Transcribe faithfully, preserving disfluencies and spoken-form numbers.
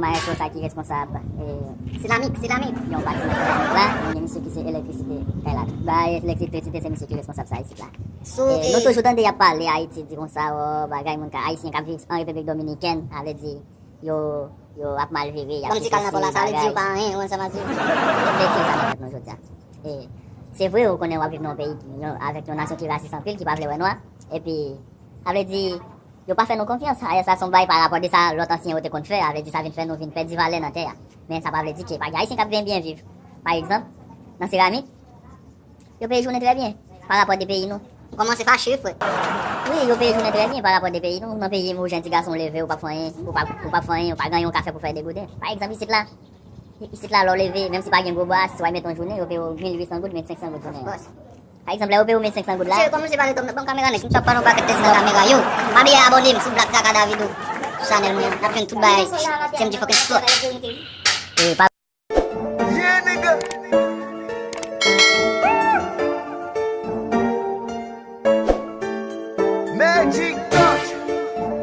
Maestro sa ki responsab, eh, Silamik, Silamik. Yon pati nan Silamik la, nou gen misye ki se elektrisite kay la tou. Bay elektrisite se misye ki responsab sa isit la. So, eh, nou toujou tande y ap pale Ayiti, di konsa, o, bagay moun ka, Ayisyen k ap viv an Repiblik Dominikèn, sa vle di, yo, yo ap mal vire, y ap reflechi bagay. Yo pa anyen, ou konn sa m ap di? Reflechi sa nan tèt nou jodi a. E se vre, ou konnen w ap viv nan yon peyi ki, yon, avèk yon nasyon ki rasis anpil, ki pa vle wè nwa. Epi, sa vle di, yo pa fè nou konfyans. Ayè sa se yon bagay pa rapò de sa lòt ansyen yo te konn fè, sa vle di sa vin fè nou vin pèdi valè nan tè a. Men sa pa vle di ke pa gen Ayisyen k ap byen byen viv. Pa egzanp, nan Seramik, yo peye jounen trè byen pa rapò de peyi nou. Kòmanse fache, frè. Wi, yo peye jounen trè byen pa rapò de peyi nou. Nan peyi m, ou jèn ti gason, ou leve, ou p ap fè anyen, ou p ap, ou p ap fè anyen, ou pa gen yon kafè pou fè degouden. Pa egzanp, isit la, isit la, lè w leve, menm si pa gen gwo bras, si w al met yon jounen, yo peye w mil uit san goud, mil senk san goud jounen an. Pa egzanp, lè yo peye w mil senk san goud la. Mesye, kòmanse pale dòm nan, ban m kamera nèg, m t ap pale yon pakèt tèks nan kamera yo. Pa bliye abòne m sou Black Traka Davido, chanèl mwen an. N ap jwenn tout bagay, T M G fucking sport. E pa Yeah, nigga. Magic.